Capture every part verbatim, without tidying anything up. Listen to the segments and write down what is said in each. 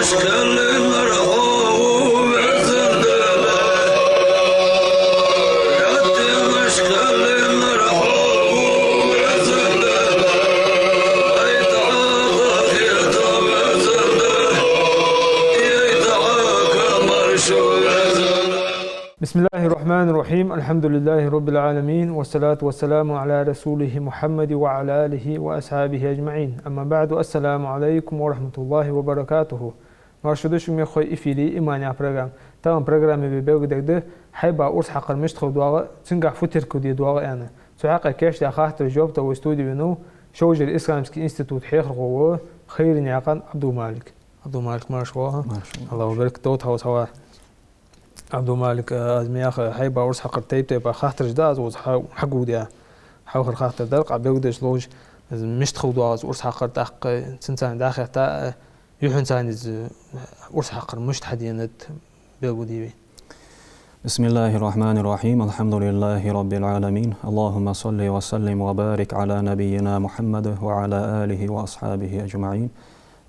بسم الله الرحمن الرحيم. الحمد لله رب العالمين. والصلاة والسلام على رسوله محمد وعلى آله وأصحابه أجمعين. أما بعد. السلام عليكم ورحمة الله وبركاته. Марша да шо, мехкахой, эфире «Иман» яха программа. Тахан программе вай белгалдергда хьайбан урс хьакхар мишта хила доагӀа, цунгахь фу теркалде доагӀа аьнна. Цу хьакъехьа кийчдаь хаттарашта жоп дала вай студе венав Шовжера исламски института хьехархо вола Хайрнаькъан Ӏабдул-Малик. Ӏабдул-Малик, марша воагӀалва. Марша. АллахӀа беркат долда хьо цхьа вар. Ӏабдул-Малик, аз мехкахой, хьайбан урс хьакхара тайп-тайпара хаттараш да аз укхаза хьа-, хьагуш. Хьалхара хаттар дар, къа белгалдеш ловш, из мишта хила доагӀа из урс хьакхар, тӀаккха цунца дӀахетта, юххьанца из урс хьакхар мишта хьаденад, белгалде вай. بسم الله الرحمن الرحيم. الحمد لله رب العالمين. اللهم صل وسلم وبارك على نبينا محمد وعلى آله وأصحابه أجمعين.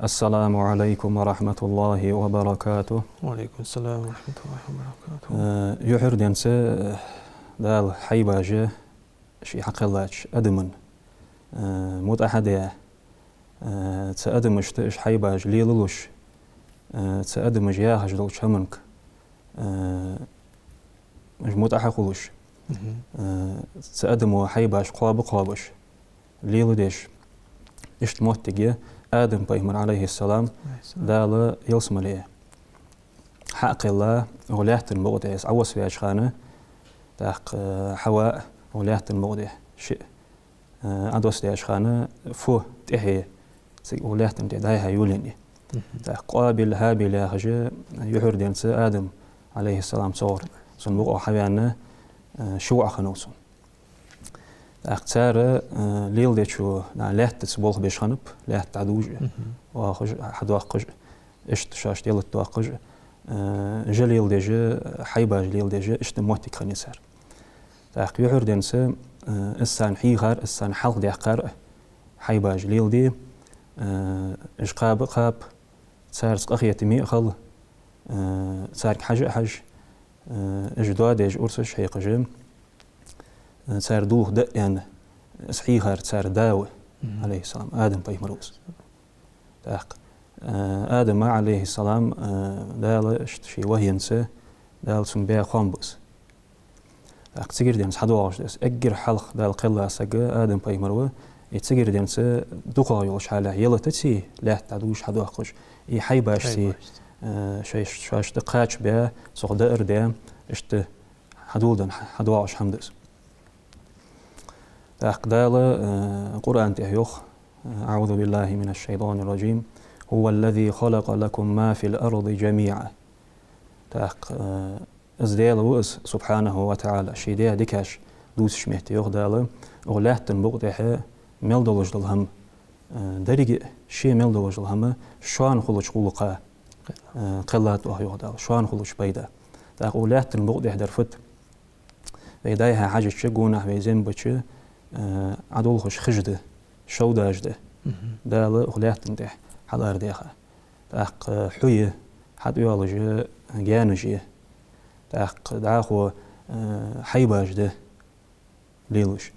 السلام عليكم ورحمة الله وبركاته. وعليكم السلام ورحمة الله وبركاته. Э, юххера денз, э, Дала хьайбаш ший хьакхеллача адамашта, э, мутӀахьа а даь, э, цу адамашта уж хьайбаш лелалуш, э, цу адамаша яхаш долча хӀаманга, э, уж мутӀахьа хулаш, э, цу адамо хьайбаш кхоаба кхоабаш, леладеш. Иштта моттиг я Адам-пайхамар, Ӏалайхи ссалам, Дала ялсмале хьакхелла, укх лаьттан букъа тӀа из Ӏовосваьча хана, тӀаккха, э, Хьава укх лаьттан букъа тӀа шиъ, э, Ӏодосдаьча хана фу тӀехье цига укх лаьттан тӀа дӀай-хьай йолаеннай. ТӀаккха Къабил, ХӀабил яхаш, юххера денз Адам, Ӏалайхи ссалам, цогӀар цун букъа хьаваьнна, э, ши воӀ хиннав цун. ТӀаккха цар, э, леладечо, на, лаьттаца болх беш хиннаб, лаьтта дӀадувш, оахаш, хьадоаккхаш, иштта шоашта ялат доаккхаш, э, жа леладеш, хьайбаш леладеш, иштта моттиг хиннай цар. ТӀаккха юххера денз, э, из царна хьийхар, из царна хьалхадаьккхар, хьайбаш леладе, э, уж кхаба а кхаба, царца къахетаме а хила, э, царга хьажа а хьажа, э, уж доадеш урсаш хьекхаш, э, цар дулх да аьнна, из хьийхар цар да ва, Ӏалайхи ссалам, Адам-пайхамар ва из. ТӀаккха, э, Адама, Ӏалайхи ссалам, э, Дала иштта ший вахьйинца, Дала цунна баь хоам ба из. ТӀаккха цигара денз хьадоагӀаш да из. Эггара хьалха Дала кхелла саг Адам-пайхамар ва, и цигара денз дукхагӀа йолча хьале ялатацеи, лаьтта дӀадувш хьадоаккхаш, и хьайбашцеи, э, шоаш-, шоашта кхача баь, цох даар даь, иштта хьадоладенна хьадоагӀаш хӀама да из. ТӀаккха Дала, э, Къуръан тӀа йоах, э, أعوذ بالله من الشيطان الرجيم. هو الذي خلق لكم ما في الأرض جميعا. ТӀаккха, э, из Даьла ва из, субхьанаху ва таӀала, ший даь дикаш дувцача метте йоах Дала, укх лаьттан букъа тӀа мел долаш дола хӀама, э, деррига а, ше мел долаш дола хӀама шоана хулача гӀулакха, э, кхеллад оаха, йоах Дала, шоана хулача пайда. ТӀаккха укх лаьттан букъа тӀа дар фуд? Вай дӀай-хьай хьажача, гонахьа вай зем бича, э, Ӏодолхаш хиш да, шовдаш да. Дала укх лаьттан тӀа хьаларадаьха. ТӀаккха хьу я, хьатӀайоалаш гаьнаш я. ТӀаккха дӀахо, э, хьайбаш да лелаш.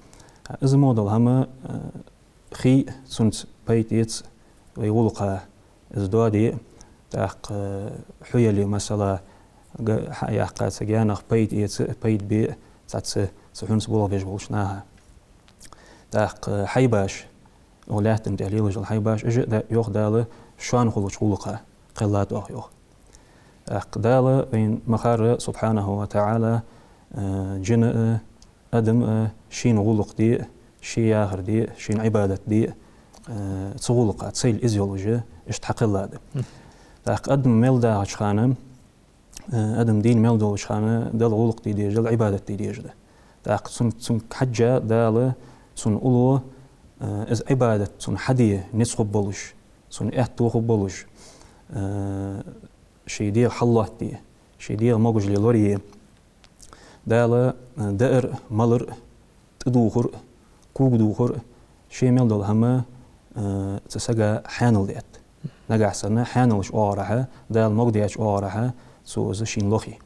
Из мо дола хӀама, э, хий а, цунца пайда эца вай гӀулакха, из доаде а, тӀаккха, э, хьу яле, масала, га-, хьа а яьккха, цу гаьнах пайда эца а, пайда бе а цхьацца цу хьунца болх беш болча наха. ТӀаккха, э, хьайбаш, укх лаьттан тӀа лелаш дола хьайбаш, уж а, да, йоах Дала, шоана хулача гӀулакха кхеллад оаха, йоах. ТӀаккха Дала вайна ма харра, субхьанаху ва таӀала, э, жин а, адам а шийна гӀулакх де а, ше яхар де а, шийна Ӏибадат де а, э, цу гӀулакха, цель из йолаш, иштта хьакхеллад. ТӀаккха адам мел дахача хана, э, адам дийна мел долча хана Далла гӀулакх де дезаш да, Далла Ӏибадат де дезаш да. ТӀаккха цун, цунга хьежжа Дала цун уллув, э, из Ӏибадат цун хьаде низ хургболаш, цун аьттув хургболаш, э, ший дегӀ хьаллоаттаде, ший дегӀа могашал лорае. Дала, э, даар а, малар а, тӀадувхар а, кога дувхар а, ше мел дола хӀама, э, цу сага хьаьнал даьд. Нагахь санна хьаьналча оагӀорахьа, Дала могадаьча оагӀорахьа цо из шийна лохе.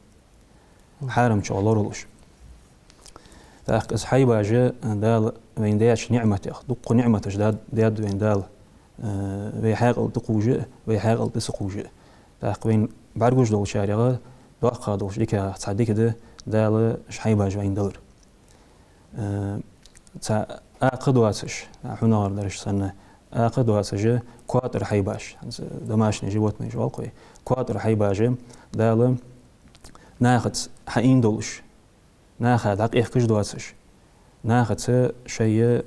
Хьарамчох лоралуш. ТӀаккха из хьайбаш Дала вайна даьча ниӀматех, дуккха ниӀматаш да-, даьд вайна Дала, э, вай хьаькъал тӀакхувш а, вай хьаькъал тӀа ца кхувш а. ТӀаккха вайна бӀаргагуш долчарех доккхагӀа долаш дикагӀа цхьа дика да Дала уж хьайбаш вайна далар. Э, цхьа акха доацаш, хьунагӀар дараш санна, акха доацаш, коатӀара хьайбаш, хӀанз домашние животные оал-кх вай, коатӀара хьайбаш Дала нахаца хьаийна долаш, наха дӀакъехкаш доацаш, нахаца шоай, э,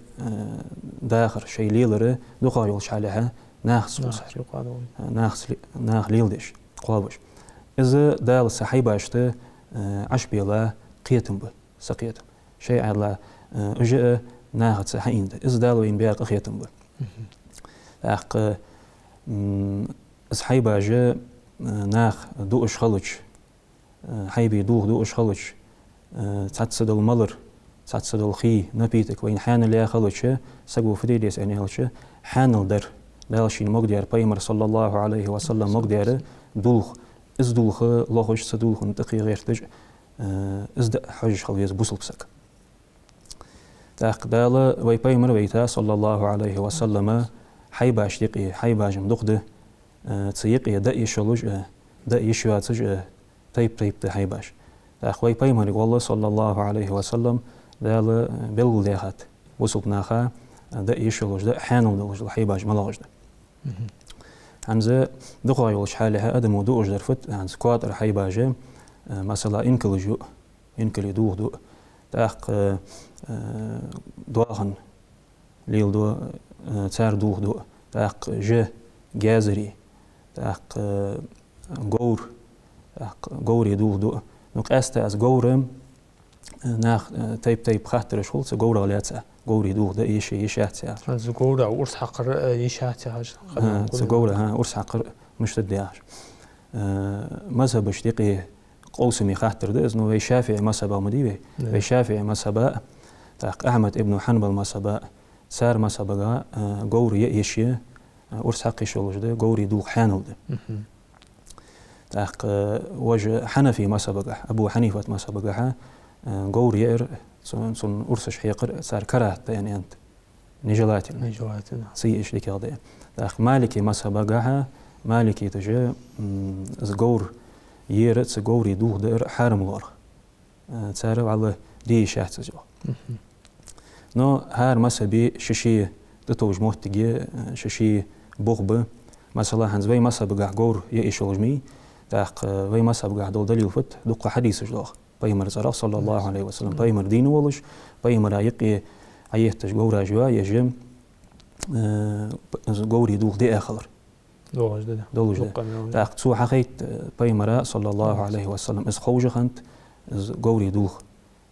дахар, шоай лелар дукхагӀа йолча хьалехьа нахаца хул цар. Нахаца юкъе долаш. Э, нахаца ле-, наха леладеш, кхоабаш. Из Дала цу хьайбашта, э, Ӏаш бела кхетам ба, са кхетам. Шоай Ӏаьдала, э, уж а нахаца хьаийна да. Из Дала вайна баь къахетам ба. Мгм. ТӀаккха, м, из хьайбаш, э, наха дуаш хилча, э, хьайбий дулх дуаш хилча, э, цхьацца дола малар, цхьацца дола хий, напиток вайна хьаьнал яь хилча, саго фу де деза аьнна аьлча, хьаьнал дар, Дала шийна могадаьр, Пайхамара, صلى الله عليه وسلم, могадаьр дулх, из дулх лохаш, цу дулха тӀакхе гӀерташ, э, из даа хьожаш хила веза бусалба саг. ТӀаккха Дала вай Пайхамар вайта, صلى الله عليه وسلم, хьайбашта юкъе, хьайбаш-м дукха да, э, цу юкъе даа йиш йолаш а, даа йиш йоацаш а, тайп-тайпара да хьайбаш. ТӀаккха вай Пайхамарга, валлахӀи, صلى الله عليه وسلم, Дала, э, белгалдаьхад бусалба наха, э, даа йиш йолаш, даа хьаьнал долаш дола хьайбаш малагӀаш да. Мгм. ХӀанз дукхагӀа йолча хьалехьа адамо дуаш дар фуд, хӀанз коатӀара хьайбаш, э, масала, инкалаш ю, инкалий дулх ду, тӀаккха, э, доахан леладу, э, цар дулх ду, тӀаккха жа, гезри, тӀаккха, э, говр, тӀаккха говрий дулх ду. Ну, къаьстта из говр, э, наха, э, тайп-тайпара хаттараш хул цу говрах лаьца, говрий дулх даа йиш я, йиш яц яхаш. ХӀанз говра урс хьакхар, э, йиш яц яхаш. А, цу говра, хӀа, урс хьакхар мишта да яхаш. Э, мазхӀабашта юкъе къовсаме хаттар да из, ну, вай ШафиӀий мазхӀабах ма дий вай. Да. Вай ШафиӀий мазхӀаба, тӀаккха Ахьмад ибн Хьанбал мазхӀаба, цар мазхӀабага, э, говр яа йиш я, э, урс хьакха йиш йолаш да, говрий дулх хьаьнал да. Мгм. ТӀаккха, э, вож Хьанафий мазхӀабагахьа, Абу Хьанифат мазхӀабагахьа, э, говр яар, цун, цун урсаш хьекхар цар карахӀат да аьнна аьннад. Нежелательно. Нежелательно. Ца яа йиш дикагӀа да. ТӀаккха Маликий мазхӀабагахьа, маликиташа, м, из говр яар, цу говрий дулх даар хьарам лоархӀ. Э, цар валлахӀи де йиш яц из йоах. Мгм. Но хӀара мазхӀаба ший-ший тӀатовжа моттиг я, э, ший-ший бух ба. Масала, хӀанз вай мазхӀабагахьа говр яа йиш йолаш ма йий, тӀаккха, э, вай мазхӀабагахьа дола далил фуд, дукха хьадисаш доагӀа Пайхамара цӀерах, صلى الله عليه وسلم. Мгм. Пайхамар дийна волаш, Пайхамара юкъе Ӏоетташ говраш йола, ежа, э, п-, говрий дулх диа хилар. Долаш да, да. Долаш да. Дукха мел да. ТӀаккха цо хьахайт, э, Пайхамара, صلى الله عليه وسلم, из ховш хиннад, из говрий дулх,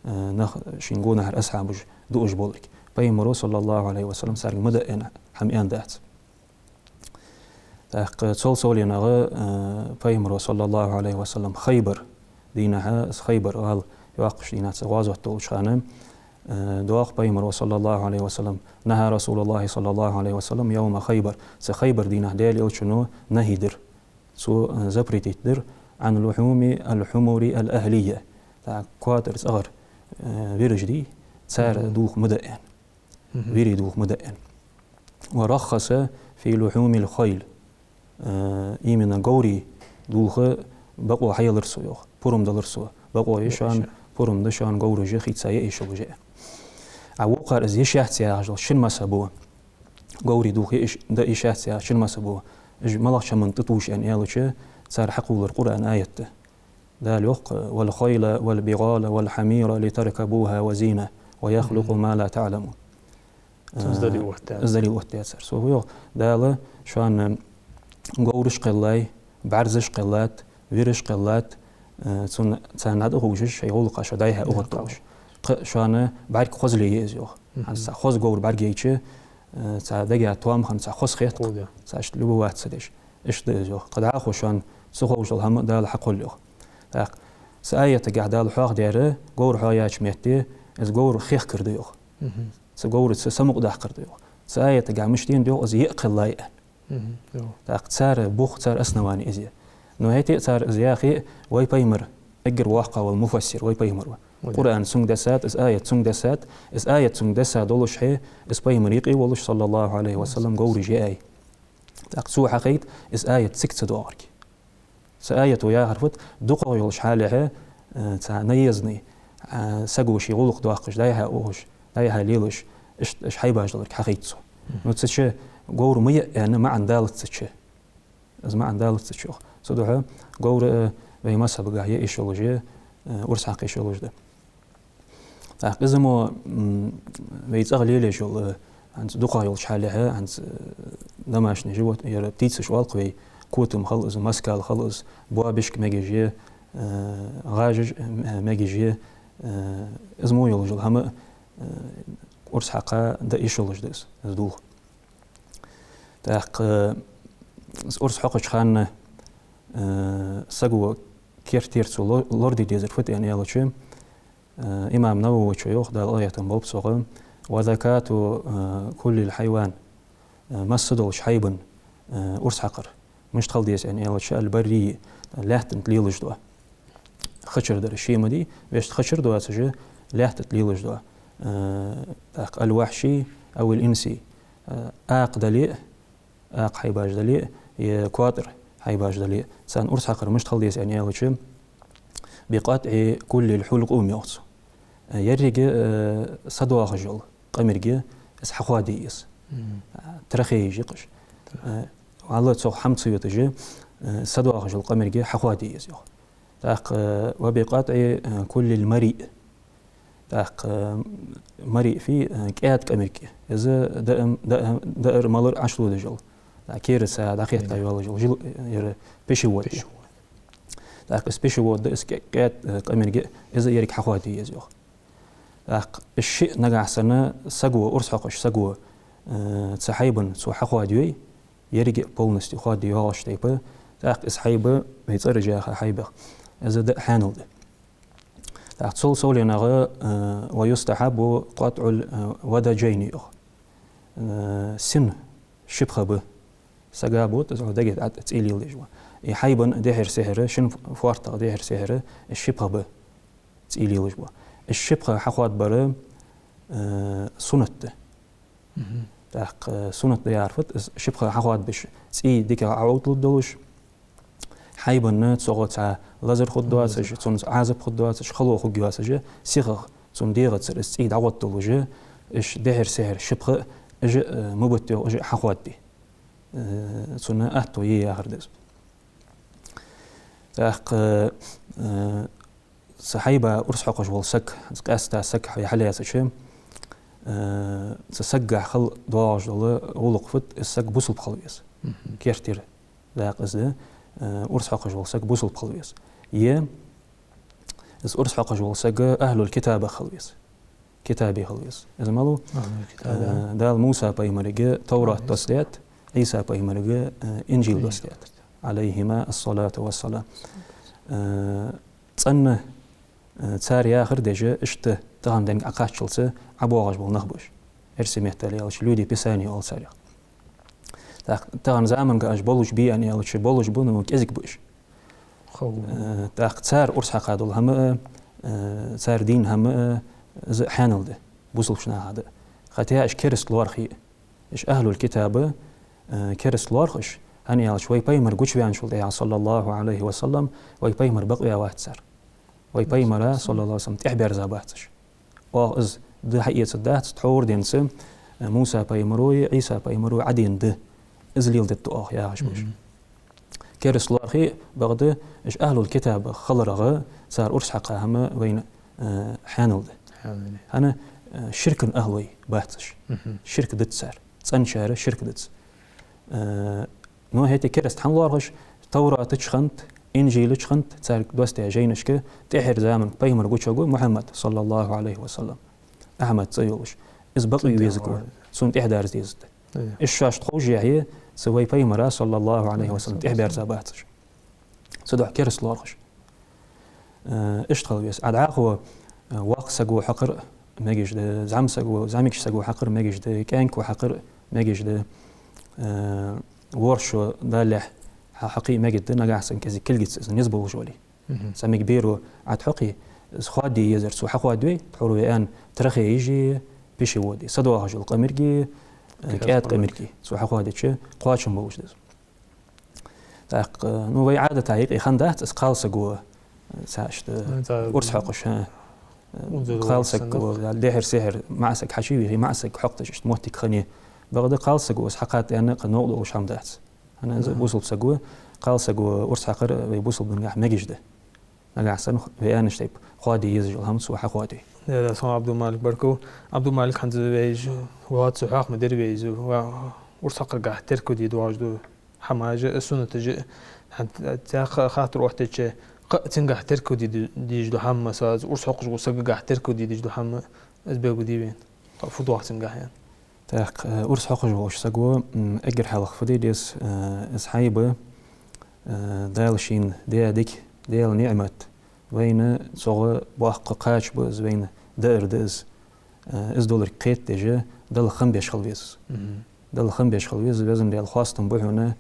э, нах шийна гонахьара асхьабаш дуаш болга. Пайхамара, صلى الله عليه وسلم, царга ма даа аьнна хӀама аьнна дац. ТӀаккха цул совгӀа, э, Пайхамара, صلى الله عليه وسلم, Хайбар дийнахьа, из Хайбар гӀала йоаккхаш дийнахьа цу гӀазот долча хана, э, доагӀа Пайхамара, صلى الله عليه وسلم, نهى رسول الله صلى الله عليه وسلم يوم خيبر. Цу Хайбар дийнахьа Даьла Элчано нахьи дир. Цо, э, запретить дир عن لحوم الحمر الأهلية. ТӀаккха коатӀара цӀагӀара, э, вираш дий, цар, мгм, дулх ма даа аьнна. Мгм. Вирий дулх ма даа аьнна. ورخص في لحوم الخيل. Э, именно говрий дулха бокъо хьаелар цо йоах. Пурам далар цо. Бокъо я шоана, пурам да шоана говраш хийца яа йиш йолаш. А вокхар из йиш яц яхаш дола шин мазхӀабо, говрий дулх яа йиш, даа йиш яц яхаш шин мазхӀабо, уж малагӀча хӀаман тӀатувш аьнна аьлча, цар хьакхоллар Къуръана аят да. Дала йоах-кх: والخيل والبغال والحمير لتركبوها وزينة ويخلق ما لا تعلمون. Цунца далил оттадаьд. Из далил оттадаьд цар. Цо йоах, Дала шоана говраш кхеллай, бӀарзаш кхеллад, вираш кхеллад, э, цун, царна дӀатӀаховшаш, шоай гӀулакха шо дӀай-хьай ухаргдолаш. Кхы шоана бӀарг хозле я из йоах. Мгм. ХӀанз цхьа хоза говра бӀаргайча, э, цхьа дагахьа тоам хинна цхьа хоза хет-кх. Хоза. Цхьа иштта любоваться деш. Иштта да из йоах. Кхы дӀахо шоана ца ховш дола хӀама Дала хьакхолл йоах. ТӀаккха цу аятагахьа Дала хьоахадаьр, говр хьоаяьча метте, из говр хехкар да йоах. Мгм. Цу говраца самукъадаккхар да йоах. Цу аятагахьа мишта да йоах, из яа кхеллай аьнна. Мгм. ТӀаккха цар бух, цар основани из я. Но хӀаьта а цар из яхе а, вай пайхамар, эггара воккха вола муфассир вай пайхамар ва. Къуръан цунга дессад, из аят цунга дессад, из аят цунга дессад долаш хье, из пайхамар юкъе волаш, саллаллахӀу Ӏалайхи ва саллам, говраш яьй. ТӀаккха цо хьахайт из аят цига ца доагӀарг. Цу аято яхар фуд, дукхагӀа йолча хьале, э, цхьа наездный, э, саго ший гӀулакх доаккхаш, дӀай-хьай ухаш, дӀай-хьай лелаш, иштта уж хьайбаш долга хьахайт цо. Ну, цу чу говр ма яь аьнна маӀан далац цу чу. Из маӀан далац цу чу, йоах. Цудухьа говр, э, вай мазхӀабагахь я йиш йолаш, э, урс хьакха йиш йолаш да. ТӀаккха из мо, м, вай цӀагӀа лелаеш йола, э, хӀанз дукхагӀа йолча хьале, хӀанз, э, домашний живот, яр птицаш оал-кх вай, котам хила из, москал хила из, боабашка мегаш я, э, гӀажаш, э, мегаш я, э, из мо йолаш йола хӀама, э, урс хьакха даа йиш йолаш да из, из дулх. ТӀаккха, э, из урс хьокхача хана, э, саго керттера цо ло-, лораде дезар фуд аьнна аьлча, э, имам Нававе йоах, Дала къахетам болба цох: «وزكاة، э, كل الحيوان». Э, масса долча хьайбан, э, урс хьакхар мишта хила деза аьнна аьлча, البري, лаьтта тӀа лелаш дола. Хачар дар ше ма дий, вешта хачар доацаш, лаьтта тӀа лелаш дола. Э, тӀаккха الوحشي أو الإنسي. Э, акха дале а, акха хьайбаш дале а, е коатӀара хьайбаш дале а, царна урс хьакхар мишта хила деза аьнна аьлча, بقطع كل الحلقوم, йоах цо. Э, еррига, э, садоахаш йола къамарг, из хьахоаде еза. Мгм. Э, трахеяш я-кх уж. Э, валлахӀи, цох хӀама ца йоташ, э, садоахаш йола къамарг хьахоаде еза, йоах. ТӀаккха, э, وبقطع، э, كل المريء. ТӀаккха, э, мариъ фуй, э, кӀаьда къамарг. Из даа-, даа-, даар-малар Ӏошлодаш йола. ТӀаккха кераца дӀахетта йоаллаш йола жил-, яр пищевод я. Пищевод. ТӀаккха из пищевод да, из кӀа-, кӀаьда, э, къамарг, из еррига хьахоаде еза, йоах. ТӀаккха из шиъ нагахьа санна саго, урс хьокхаш саго, э, цу хьайбан цо хьахоадайой, еррига полностью хоадайоагӀаш тайпа, тӀаккха из хьайба, вай цӀераш яха хьайбех, из даа хьаьнал да. ТӀаккха цул совгӀа, э, ويستحب قطع الودجين, йоах. Э, син ши пха ба. Сага бут, из дега тӀа цӀий леладеш ба. И хьайбан дехьара-сехьара, шин фоартах дехьара-сехьара, из ши пха ба цӀий лелаш ба. Из ши пха хьахоадабар, э, суннат да. Мгм. ТӀаккха, э, суннат да яхар фуд, из ши пха хьахоадабеш, цӀий дикагӀа Ӏоувтталургдолаш, хьайбанна цох цхьа лазар хургдоацаш, цунца Ӏазап хургдоацаш, хало хургйоацаш, сихагӀа цун дегӀацара из цӀий дӀагӀотталуш, уж дехьара-сехьара ши пха, уж, э, ма бутт, йоах, уж хьахоадабе. Э, цунна атто я яхар да из. ТӀаккха, э, цу хьайба урс хьокхаш вола саг, из къаьстта саг хьа-, хьалаьцача, э, цу сагагахьа хила доагӀаш дола гӀулакх фуд, из саг бусалба хила веза. Мгм. Керттера дакъа из да, э, урс хьокхаш вола саг бусалба хила веза. Е из урс хьокхаш вола саг ахӀлул-китабах хила веза. Китабе хила веза. Из малув? Ахьлул-китабе. Э, Дала Муса пайхамарга Таврат доссадаьд, Ӏийса пайхамарга, э, Инжил доссадаьд. عليهما الصلاة والسلام. Э, цӀена, э, цар яхар деш, иштта тахан денга Ӏокхаччалца ӀобоагӀаш бола нах ба уж. Эрсий меттала аьлча, люди Писания оал царех. ТӀаккха тахан заманга уж болаш бий аьнна аьлча, болаш ба, но кӀезига ба уж. Хов. Э, тӀаккха цар урс хьакха дола хӀама а, э, цар дийна хӀама а, из хьаьнал да бусалба наха даа. Хотя уж кераста лоархӀе а. Уж ахӀлул-китаб, э, кераста лоархӀаш, хӀана аьлча вай пайхамар гучаваьнначул тӀехьагӀа, صلى الله عليه وسلم, вай пайхамар бакъваь вац цар. Вай пайхамара, صلى الله عليه وسلم, тӀехьабаьрза бац уж. Оаха из да хьаэцаргдац, тхьовра денз, э, Муса пайхамаро а, Ӏийса пайхамаро а Ӏадена да, из леладергда оаха яхаш ба уж. Мгм. Кераста лоархӀе а, бакъда уж ахӀлул-китабах хиларах цар урс хьакха хӀама вайна, э, хьаьнал да. Хьаьнал да. ХӀана, э, ширка ахӀлой бац уж. Мгм. Ширк дац цар. ЦӀеначар ширк дац. Э, но хӀаьта кераста хӀана лоархӀаш, Таврата чу хиннад, Инжила чу хиннад, царга доссадаь жайнашка, тӀехьара заманга пайхамар гучаваргва Мухьаммад, صلى الله عليه وسلم. Ахьмад цӀи йолаш. Из бакъве везаргва. Цунна тӀехьадарза дезаргда. Э. Уж шоашта ховшшехьа, цу вай пайхамара, صلى الله عليه وسلم, тӀехьабаьрза бац уж. Цудухьа кераста лоархӀаш. Э, иштта хила веза. Ӏа дӀахо, э, воккха саго хьакхар мегаш да, зӀамига саго, зӀамига саго хьакхар мегаш да, кӀаьнко хьакхар мегаш да. Э, ворхӀ шу даллалехь хьакхийя мегаргда, нагахьа санна кӀезига кулгаца из низ болаш вале. Цхьа мегаргбар Ӏа тӀа хьакхийя, из хоадае езар цо хьахоадаве, тхьовра вай аьнна, трофей йижи, пищеводы, са доахаш йола къамарги, кӀаьда къамарги. Цо хьахоадича, кхоачам болаш да из. ТӀаккха, ну, вай Ӏадата юкъе хиннадац из, кхалсаг ва, цхьа иштта, урс хьокхаш, хӀа. Кхалсаг ва, дехьара-сехьара маӀа саг хьачувийхе, маӀа саг хьокхаш, иштта моттиг хинна. Бакъда кхалсаг ва из хьакхаьча аьнна, кхы новкъа долаш хӀама дац. ХӀана аьлча бусалба саг ва, кхалсаг ва урс хьакхар вай бусалба дингахь мегаш да. Нагахьа санна вай аьннача тайпара, хоадае езаш йола хӀама цо хьахоадаве. Да, да, со Ӏабдул-Малик, баркал. Ӏабдул-Малик, хӀанз вай из, вац хьоахам дир вай из, ва, урс хьакхаргахь теркалде доагӀаш да хӀамаш а, суннаташ а, хӀанз цхьа хаттар оттадаьча, кхы а цунгахь теркалде дезаш да хӀама, масала, урс хьокхаш вола сагагахь теркалде дезаш да хӀама, из белгалде вайна. Кхы а фу доагӀа цунгахь, яьнна. ТӀаккха, э, урс хьокхаш волча саго, м, эггара хьалха фу де деза, э, из хьайба, э, Дала шийна даь дика, Даьла ниӀмат, вайна цох боккха кхача ба из, вайна даар да из. Э, из долга кхетадеш, Далла хам беш хила веза из. Далла хам беш хила веза из, Везан Даьла, хоастам ба хьона,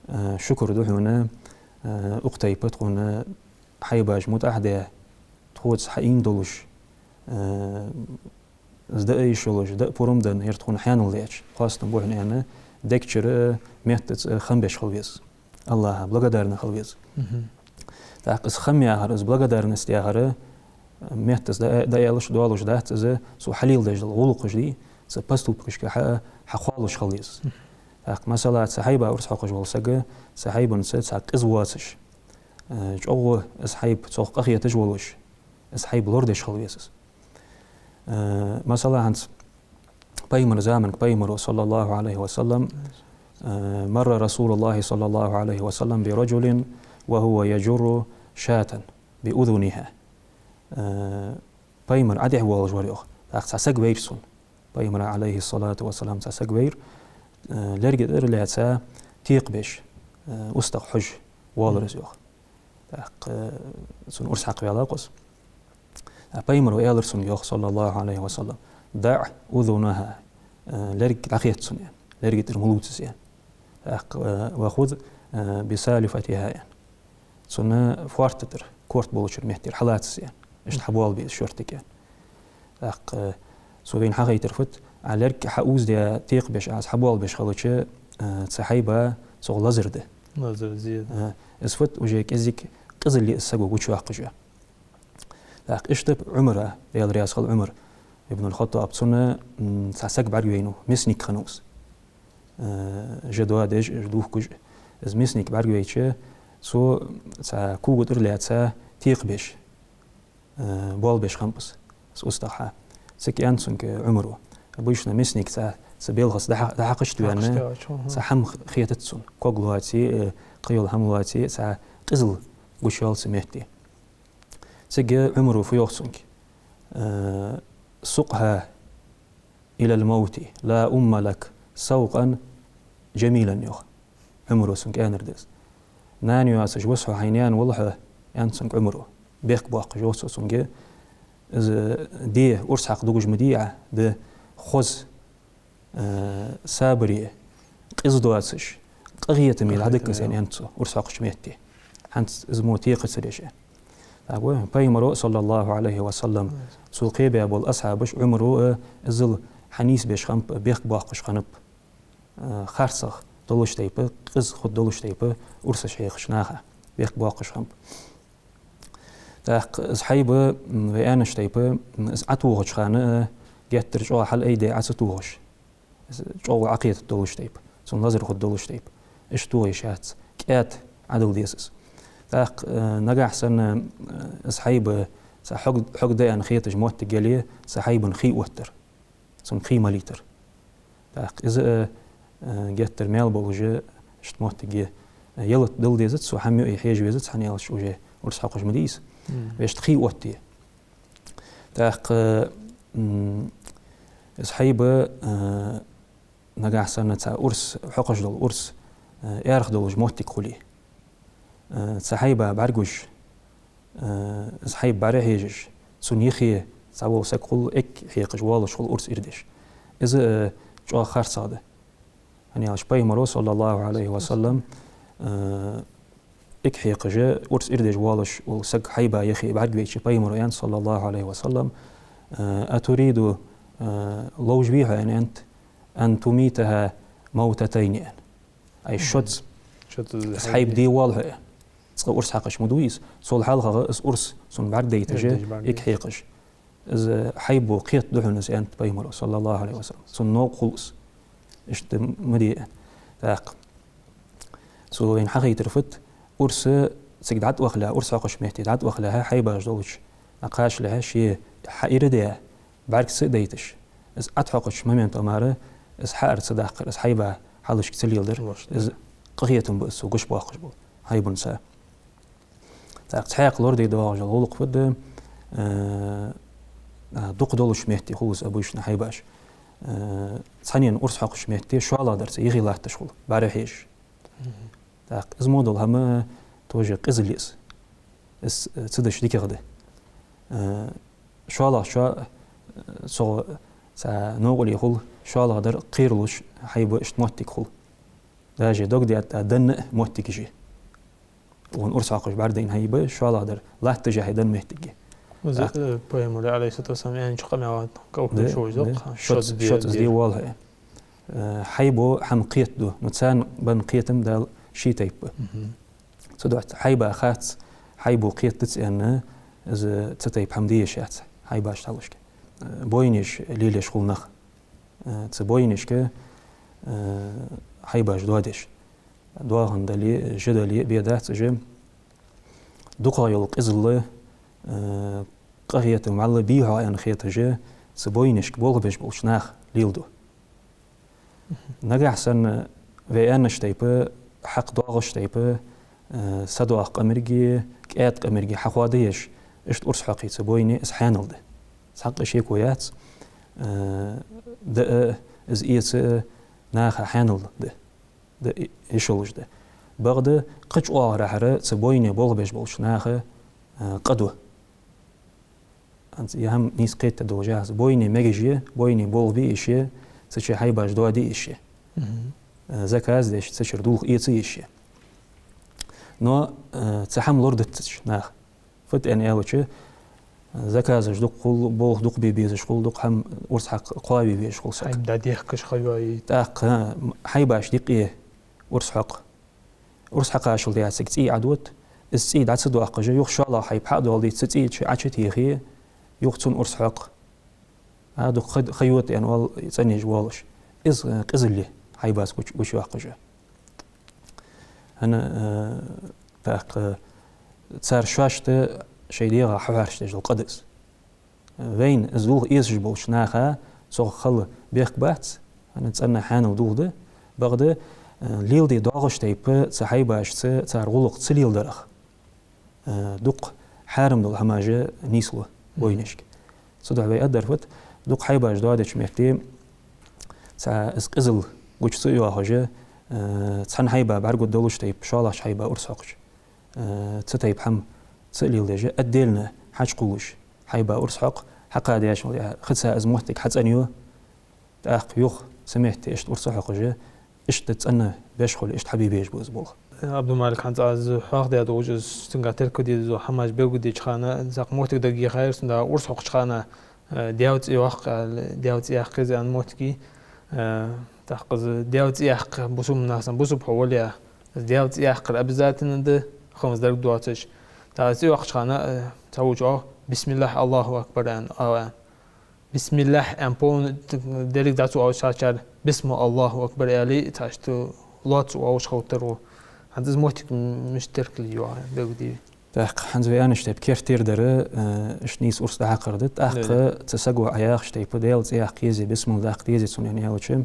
э, шукар да хьона, э, укх тайпара тхона хьайбаш мутӀахьа даь, тхоца хьаийна долаш, э, из даа йиш йолаш, даа пурам денна, ер тхона хьаьнал даьча, хоастам ба хьона аьнна, дег чура, меттаца хам беш хила веза из. АллахӀа благодарна хила веза из. ТӀаккха из хам яхар, из благодарность яхар, меттаца даа-, дааьлча долаш дац из, цо хьалеладеш дола гӀулакхаш дий, цу поступкашка хьа-, хьакхоалаш хила веза из. ТӀаккха, масала, цу хьайба урс хьокхаш вола саг, цу хьайбанца цхьа къиза воацаш, э, чӀоагӀа из хьайба цох къахеташ волаш, из хьайба лорадеш хила веза из. Э, масала, хӀанз пайхамара заманга пайхамара, صلى الله عليه وسلم, э, مر رسول الله صلى الله عليه وسلم برجل وهو يجر شاة بأذنها. Э, пайхамар Ӏодехьавоалаш вар, йоах. ТӀаккха цхьа саг вайра цунна. Пайхамара, عليه الصلاة والسلام, цхьа саг вайра, э, лерга тӀара лаьца текхабеш, э, устагӀа хьожаш воалар из, йоах. ТӀаккха, э, цун урс хьакхаваьлар-кх из. ТӀаккха пайхамара аьлар цунга, йоах, صلى الله عليه وسلم: «دع أذنها», э, лерг дӀахетта цун, аьнна, лерга тӀара ма лувца из, аьнна. ТӀаккха, э, «وخذ، э، بسالفتها», аьнна. Цун фоарта тӀара, корта болча меттера хьалаца из, аьнна. Иштта хьабоалабе из шортига, аьнна. ТӀаккха, э, цо вайна хьахайтар фуд, Ӏа лерг хьауздаь текхабеш, Ӏа из хьабоалабеш хилча, э, цу хьайба цох лазар да. Лазар, зе да. Э, из фуд, уже кӀезига къизалле из саго гучайоаккхаш я. ТӀаккха иштта Ӏумара, Даьла раьза хилва Ӏумар ибн аль-ХаттӀаб, цунна, м, цхьа саг бӀаргавайнав, мясник хиннав из. Э, жа доадеш, жа дувхкаш, из мясник бӀаргавайча, цо цхьа кога тӀара лаьца текхабеш, э, боалабеш хиннаб из, из устагӀа хьа. Цига аьннад цунга Ӏумара: «Обычно мясник цхьа, цхьа белхаца дӀа-, дӀахьакхаш ваьнна, дӀахьакхаш ваьнна, цхьа хӀама хетац цунна, ког лоаций, э, кхыйола хӀама лоаций, цхьа къизал гучайоал цу метте». Цига Ӏумара фу йоах цунга? Э, «سقها إلى الموت لا أم لك سوقا جميلا», йоах. Ӏумара цунга аьннар да из. «Нана йоацаш ва хьо, хьай наьна вале хьо», аьннад цунга Ӏумара. Бехк боаккхаш йоах цо цунга: «Из де, урс хьакха дугаш ма дий Ӏа, да хоза, э, сабаре, къиза доацаш, къахетаме дӀадаккха из», аьннад цо урс хьокхача метте. ХӀанз из мо текхар ца деш, аьнна. ТӀаккха пайхамара, صلى الله عليه وسلم, цо кхебаь бола асхьабаш, Ӏумара, э, иззал хьанийсбеш хиннаб, бехк боаккхаш хиннаб, э, харцахьа долаш тайпа, къиза хургдолаш тайпа урсаш хьекхача наха бехк боаккхаш хиннаб. ТӀаккха из хьайба, м, вай аьннача тайпара, м, из ӀотӀатохача хана, э, геттара чӀоагӀа хьалъайдаь Ӏо ца тохаш, из чӀоагӀа Ӏокхетаргдолаш тайпа, цунна лазар хургдолаш тайпа, иштта тоха йиш яц, кӀаьда Ӏодила деза из. ТӀаккха, э, нагахьа санна, э, из хьайба цхьа хьог-, хьог да аьнна хеташ моттиг яле, цу хьайбана хий оттар, цунга хий малийтар. ТӀаккха из, э, э, геттара маьл болаш, иштта моттиг я, э, ялат дала дезац, цо хӀама юа хьежа везац, хӀана аьлча уже урс хьокхаш ма дий из. Вешта хий оттае. ТӀаккха, м, из хьайба, э, нагахьа санна цхьа урс, хьокхаш дола урс, э, аьрха долаш моттиг хуле, э, цу хьайба бӀаргагуш, э, из хьайба бӀарахьежаш, цунна юхе цхьавола саг хул, эгг хьекхаш воалаш хул урс ир деш. Из, э, чӀоагӀа харцахьа да. ХӀана аьлча пайхамара, саллаллахӀу Ӏалайхи ва саллам, э, икхьекхаш, урс ирдеш воалаш вола саг хьайба яхе бӀаргавайча, пайхамара аьннад, саллаллахӀу Ӏалайхи ва саллам, э: «أتريد», э, ловш вий хьо, аьнна, аьннад, «أن تميتها موتتين», аьнна. Ай, шозза. Шозза из хьайба де воалл хьо, аьнна. Цкъа урс хьакхаш ма дий из. Цул хьалхагӀа из урс цунна бӀаргадайташ, икхьекхаш. Из хьайбо кхетаду хьона из, аьннад пайхамара, саллаллахӀу Ӏалайхи ва саллам. Цунна новкъа хул из. Иштта ма де, аьнна. ТӀаккха цо вайна хьахайтар фуд: урс цига дӀатӀавахалехьа, урс хьокхача метте дӀатӀавахалехьа, хьайбаш долча, кхачалехьа, ше хьаирдаь, бӀарг ца а дайташ, из Ӏотхьокхача момента мара из хьаара ца даккхар, из хьайба хьалхашка ца леладар, из къахетам ба из цо гуш боаккхаш бола хьайбанца. ТӀаккха цхьаькха лораде доагӀаш дола гӀулакх фуд: э, а, дукха долча метте хул из обычно хьайбаш. Э, цхьаннена урс хьокхача метте шоллагӀдар цу юхе латташ хул, бӀарахьежаш. ТӀаккха из мо дола хӀама тоже къизал я из. Из, э, ца дича дикагӀа да. Э, шоллагӀчоа, э, цо цхьа новкъарле хул, шоллагӀдар кхералуш хьайба иштта моттиг хул. Даже дог даьтта денна а моттигаш я. Цунна урс хьокхаш бӀаргадайна хьайба шоллагӀдар латташ хьайна денна моттиг я. Из, э, пайхамара, Ӏалайхи ссалату вассалам, аьннача къамаьла кӀалхара шоаш да, шозза, шозза де воалл хьо, аьнна. Э, хьайбо хӀама кхетаду, ну, царна бенна кхетам Дала ший тайпа ба. Цудухьа хьайба хац, хьайбо кхетадац аьнна, из цу тайпа хӀама де йиш яц хьайбашта хьалхашка. Э, бойнеш лелаеш хул нах. Э, цу бойнешка, э, хьайбаш доадеш. ДоагӀан дале, жа дале, бе дац уж. ДукхагӀа йола къизал, э, къахетам, валлахӀи, бий хьо аьнна хеташ, цу бойнешка болх беш болча наха леладу. Нагахьа санна вай аьннача тайпа, хьакъ доагӀача тайпа, э, са доагӀа къамарги, кӀаьда къамарги хьахоадаеш, иштта урс хьокхе цу бойне, из хьанал да. Цхьаккха шеко яц, э, даа, из эца наха хьанал да. Да, и-, йиш йолаш да. Бакъда кхыча оагӀорахьара цу бойне болх беш болча наха, э, къа ду. ХӀанз из хӀама нийса кхетаде долаш я аз. Бойне мегаш я, бойне болх бе йиш я, цу чу хьайбаш доаде йиш я. Э, заказ деш, цу чура дулх эца йиш я. Но, э, цу хӀама лорадацаш наха. Фуд аьнна аьлча, заказаш дукха хул, болх дукха бе безаш хул, дукха хӀама урс хьакха кхоаве везаш хул саг. Хьайба дӀадехкаш ха йоай. ТӀаккха, а, хьайбаш дикъе урс хьокх. Урс хьакхачул тӀехьа цига цӀий Ӏадотт, из цӀий дӀа ца доаккхаш, юха шоллагӀа хьайба хьа а доаладе, цу цӀий чу Ӏочутехе, юха цунна урс хьокх. А, дукха ха, ха йода аьнна оал цӀенъеш воаллаш. Из, э, къизал я хьайбаца гуч-, гучайоаккхаш. ХӀана, э, тӀаккха цар шоашта шоай дегӀа хьахьоарчадеш дола къа да из. Вайна из дулх эцаш болча наха цох хала бехк бац, хӀана, цӀена хьанал дулх да, бакъда, э, леладе доагӀача тайпа цу хьайбашца цар гӀулакх ца леладарах, э, дукха хьарам дола хӀамаш нийслу бойнешка. Цудухьа вай аргдар фуд: дукха хьайбаш доадеча метте, цхьа из къизал гуча ца йоахаш, э, цхьан хьайба бӀаргагургдолаш тайпа, шоллагӀча хьайба урс хьокхаш. Э, цу тайпа хӀама ца а леладеш, отдельно хьачукхувлаш, хьайба урс хьокх, хьакхадаьчул тӀехьа хица из моттиг хьацӀенъю, тӀаккха юха цу метте иштта урс ца хьокхаш, иштта цӀена беш хуле, иштта хьабе безаш ба из болх. Абдул-Малик, хӀанз аз хьоахадаь долаш из, цунга теркалде дезаш дола хӀамаш белгалдеча хана, цхьаккха моттиг дагайихьар сона, да, урс хьокхача хана, э, даьва цӀи йоаккх, аьле, даьва цӀи яккха еза аьнна моттиг я, э, тӀаккха из даьва цӀи яккха бусалба нах санна, бусалба хьо вале а, из даьва цӀи яккхар обязательно да, хӀанз дерг доацаш. ТӀаккха цӀи йоаккхача хана, э, цхьаволча оал: «Бисмиллахь, Аллаху акбар», аьнна, оал. «Бисмиллахь», аьнна, полный деррига дӀа ца оалаш цхьачар: «Бисму, Аллаху акбар», аьле, цхьа иштта лоацца оалаш хилийтар ва. ХӀанз из моттиг мишта теркалде йоагӀа, белгалде. ТӀаккха хӀанз вай аьннача тайпа керттера дар, э, иштта нийса урс дӀахьакхар да. ТӀаккха цу саго Ӏа яхача тайпа Даьла цӀи яккха еза, бисмилла даккха деза цунна аьнна аьлча,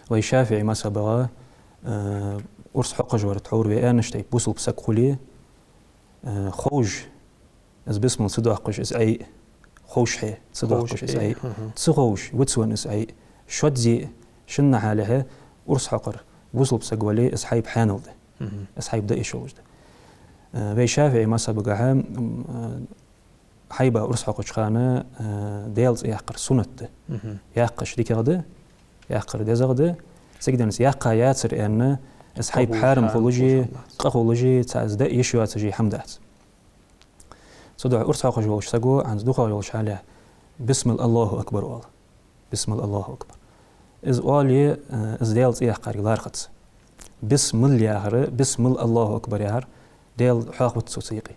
вай ШафиӀий мазхӀабагӀа, э, урс хьокхаш вар тхьовра вай аьннача тайпа бусалба саг хуле, э, ховш из бисмилла ца доаккхаш из Ӏе, ховшше ца доаккхаш из Ӏе, ца ховш вицвенна из Ӏе, шозза, шиннахьалехьа урс хьокхар бусалба саг вале, из хьайба хьанал да. Из хьайба даа йиш йолаш да. Э, вай ШафиӀий мазхӀабагахьа, м, э, хьайба урс хьокхача хана, э, Даьла цӀи яккхар суннат да. Яккхаш дикагӀа да, яккхар дезагӀа да. Цига денз яьккха яцар аьнна, из хьайба хьарам хулаш, къа хулаш, цхьа из даа йиш йоацаш хӀама дац. Цудухьа урс хьокхаш волча саго хӀанз дукхагӀа йолча хьале: «Бисмилла, Аллаху акбар», — оал. «Бисмилла, Аллаху акбар». Из оале, э, из Даьла цӀи яьккхарга лархӀац. «Бисмилла» яхар, «Бисмилла, Аллаху акбар» яхар Даьла хьоахавац цо цу юкъе.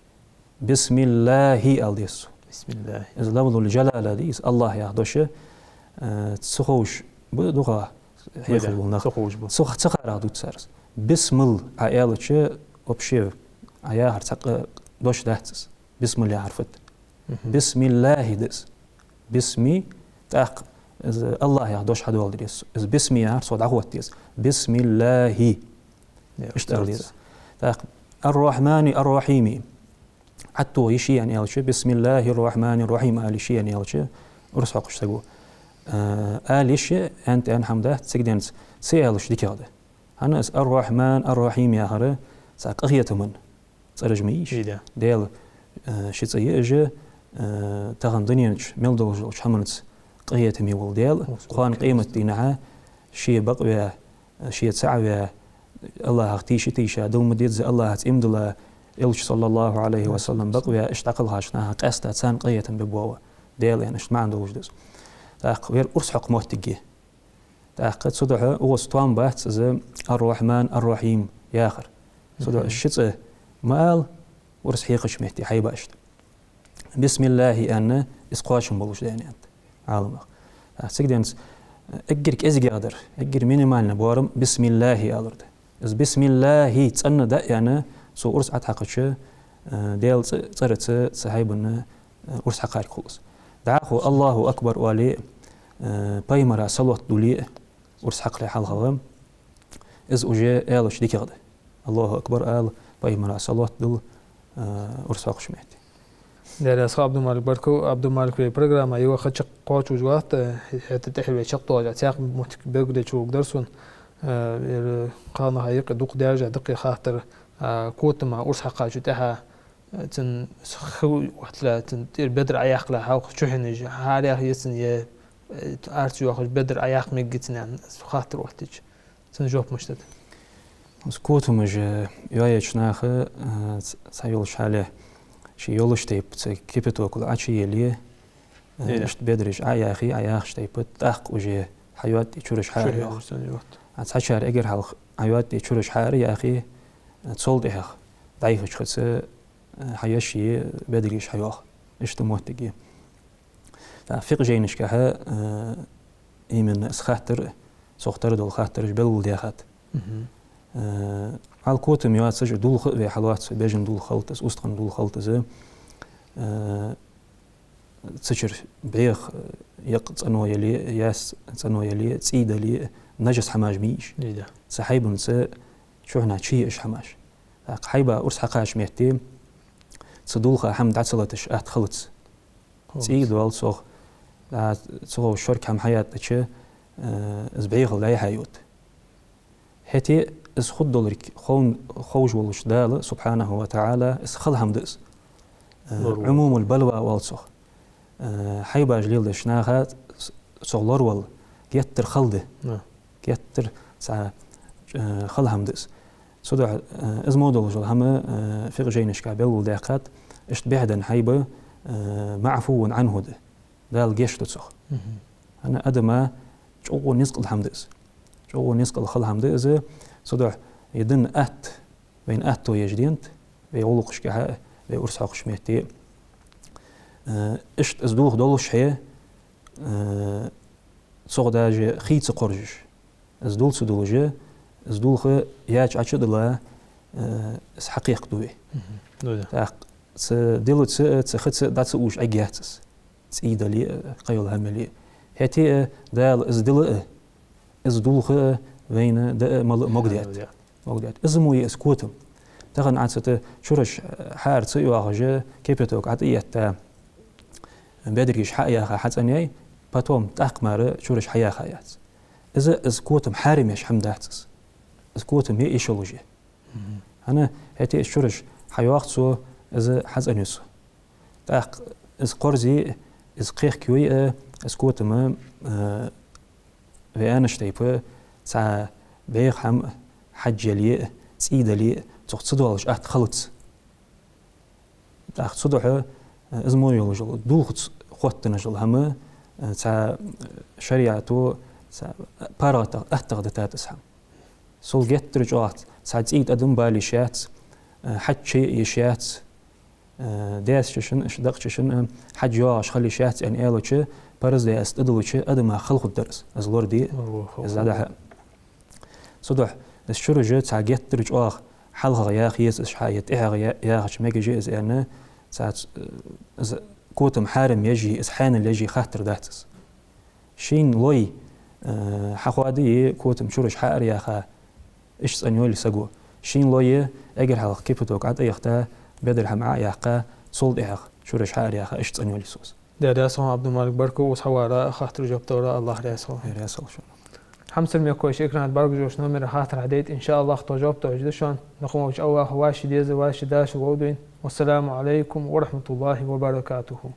«Бисмиллахи» ала деза цо. «Бисмиллахи». Из лафзул-жалала да из, Аллах яха дош, э, ца ховш ба дукхагӀа хьехаш бола нах. Ца ховш ба. Ца, ца хаарах дувц цар из. «Бисмилла» Ӏа аьлча, вообще, Ӏа яхар цхьаккха дош дац из. «Бисмилла» яхар фуд? Мгм. «Бисмиллахи» да из. «Бисми», тӀаккха из Аллах яха дош хьадоаладе деза. Из «бисми» яхар цо дӀахоттаде деза. «Бисмиллахи». Е, иштта ала деза. ТӀаккха «Ар-Рахьмани ар-Рахьими». Ӏаттугӏа йиш я аьнна аьлча, «Бисмиллахир-Рахьманир-Рахьим» ала йиш я аьнна аьлча, урс хьокхаш саго. Э, ала йиш я аьнна-тӀа аьнна хӀама дац, цига денз ца аьлча дикагӀа да. ХӀана аьлча «Ар-Рахьман ар-Рахьим» яхар цхьа къахетама цӀераш ма йий уж. Даьла, э, ший цӀи я уж, э, тахан дунен чу мел долаш долча хӀаманца къахетаме вола Даьла, кхоана къематдийнахьа ше бакъваь, ше цаӀ ваь, Аллахах тийша-тийша, дала ма дезза Аллахаца иман дилла, Элча, саллаллаху Ӏалайхи ва саллам, бакъваь, иштта дӀакхалхача наха къаьстта царна къахетам бе боагӀа Даьла, аьнна, иштта маӀан долаш да из. ТӀаккха вай урс хьокха моттиг я. ТӀаккха цудухьа укхаза тоам бац из «Ар-Рахьман ар-Рахьим» яхар. Цудухьа ши цӀи ма ала урс хьекхача метте хьайба иштта. «Бисмиллахи» аьнна, из кхоачам болаш да аьннад Ӏаламнаха. А, цига денз, э, эггара кӀезигагӀа дар, эггара минимальни боарам «Бисмиллахи» алар да. Из «Бисмиллахи» цӀена даа аьнна, цо урс Ӏотхьакхача, э, Даьла цӀ-, цӀерца цу хьайбанна, э, урс хьакхарг хул из. ДӀахо «Аллаху акбар» оале, э, пайхамара салот дуле, урс хьакхале хьалхагӀа, из уже аьлча дикагӀа да. «Аллаху акбар» ала, пайхамара салот дул, э, урс хьокхаш метте. Даьла раьза хилва, Ӏабдул-Малик, баркал. Ӏабдул-Малик, вай программа юха чакхбоалаш латт, э, хӀаьта тӀехьа вай чакхдоалаш, цхьа моттиг белгалдеш гургдар сона, э, ер кхалнаха юкъе дукха даьржа даккхий хаттар, э, котама урс хьакхача тӀехьа, э, цун хи оттале, цун тӀера бедра Ӏояккхале, хьалха чухьенаш хьараяха еза цун, е, э, арц йоахаш бедра Ӏояккха мегаргья цун, аьнна, хаттар оттадича. Цун жоп мишта да? Из котамаш йоаеча наха, э, ц-, цхьа йолча хьале, ший йолаш тайпа цу кипятокал Ӏочуеле, э, иштта бедраш Ӏояхе, Ӏояхача тайпа, тӀаккха уже хьайоад тӀе чураш хьаара йоах. А цхьачар эггара хьалха хьайоад тӀе чураш хьаара яхе, э, цул тӀехьагӀа дӀайихача хана, э, хьаеш е бедраш хьайоах. Иштта моттиг я. ТӀаккха фикъхӀ жайнашкахьа, э, именно из хаттар, цох тара дола хаттараш белгалдаьхад. Э, вӀалла котам йоацаш, дулх а вай хьалоац, бежан дулх хилац из, устагӀан дулх хилац из. Э, цу чура бӀеха, э, екъа цӀено яле, яьсса цӀено яле, цӀий дале, нажас хӀамаш ма йий уж. Цу хьайбанца чухьнахьа чуеаш хӀамаш. ТӀаккха хьайба урс хьакхача метте, цу дулха хӀама дӀа ца латаш атта хилац. ЦӀий доал цох, а, цох шорка хӀама хьаяьттача, э, из бӀехал дӀай-хьай йода. ХӀаьта из хургдолга хов-, ховш волча Дала, субхьанаху ва таӀала, из хала хӀама да из. Э, Ӏумумул балва оал цох. Э, хьайбаш леладеш наха ц-, цох лоравала геттара хала да. Геттара цхьа, э, хала хӀама да из. Цудухьа, э, из мо долаш дола хӀама, э, фикъхӀ жайнашка белгалдаьккхад, иштта бӀехденна хьайба, э, маӀфувун Ӏанху да. Дала гешт ду цох. ХӀана, адама чӀоагӀа низ кӀал хӀама да из. ЧӀоагӀа низ кӀал хала хӀама да из. Цудухьа ер дин атта, вайна атто еш денад, вай гӀулакхашкахьа, вай урс хьокхача метте. Э, иштта из дулх долаш хье, э, цох даже хий ца кхоржаш. Из дул ца дулаш, из дулх яьча Ӏочудилла, э, из хьакхехка ду вай. ТӀаккха цу дилаца, цу хица дӀа ца уш Ӏергьяц из. ЦӀий дале а, кхыйола хӀама яле а. ХӀаьта а Дала из дила а, из дулх а вайна даа а, мала а могадаьд. Могадаьд. Из мо я из котам. Тахан Ӏа цу тӀа чураш хьаара ца йоахаш, кипяток Ӏа тӀа а етта, бедраш хьа а яьха хьацӀенъяьй, потом тӀаккха мара чураш хьаяьха яц. Из, из котам хьарам еш хӀама дац из. Из котам я, йиш йолаш я. ХӀана, хӀаьта из чураш хьайоах цо, из хьацӀенъю цо. ТӀаккха из кхорзе, из кхехкайой а, из котам, э, вай аьннача тайпа, цхьа бӀеха хӀама, хьаж яле а, цӀий дале а, цох ца доалаш атта хилац. ТӀаккха цудухьа, э, из мо йолаш йола, дулхаца хоттаденна йола хӀама, э, цхьа, э, шариӀато, цхьа паргӀатах, аттагӀа дитад из хӀама. Цул геттара чӀоагӀа цхьа цӀий тӀадам бала йиш яц, э, хьаж чу яа йиш яц, э, даьца чу шин, ш-, дакъа чу шин, э, хьаж йоагӀаш хила йиш яц аьнна аьлча, парз даь из тӀадиллача, адама хала хургдар из, из лораде, из дӀадахьа. Цудухьа из чураж цхьа геттара чӀоагӀа хьалхагӀа яха еза из шоана, е тӀехьагӀа я-, яхача мегаш я из аьнна, цхьа ц-, э, из котам хьарам еш йий, из хьанал еш йий хаттар дац из. Шийна лой, э, хьахоадае, котам чураж хьаараяха, иштта цӀена йолийта саго. Шийна лой, эггара хьалха кипяток ӀотӀаэхта, бедар хӀама Ӏояьккха, цул тӀехьагӀа чураж хьаараяха, иштта цӀена йолийта саго. Даьла раьза хилва, Ӏабдул-Малик, баркал укх хьавара, хаттарашта жоп далара, АллахӀ раьза хилва. Даьла раьза хилва шоана. Хьамсара мехкахой, шун экрана тӀа бӀаргагуш йолча номера хаттар хьадайта, иншааллахӀ, тхо жоп дала хьожаргда шоана. Дукха ма волча АллахӀа вӀаший деза, вӀаший дашал вовдийна. Вассаламу Ӏалайкум ва рахьматуллахӀи ва баракатухӀ.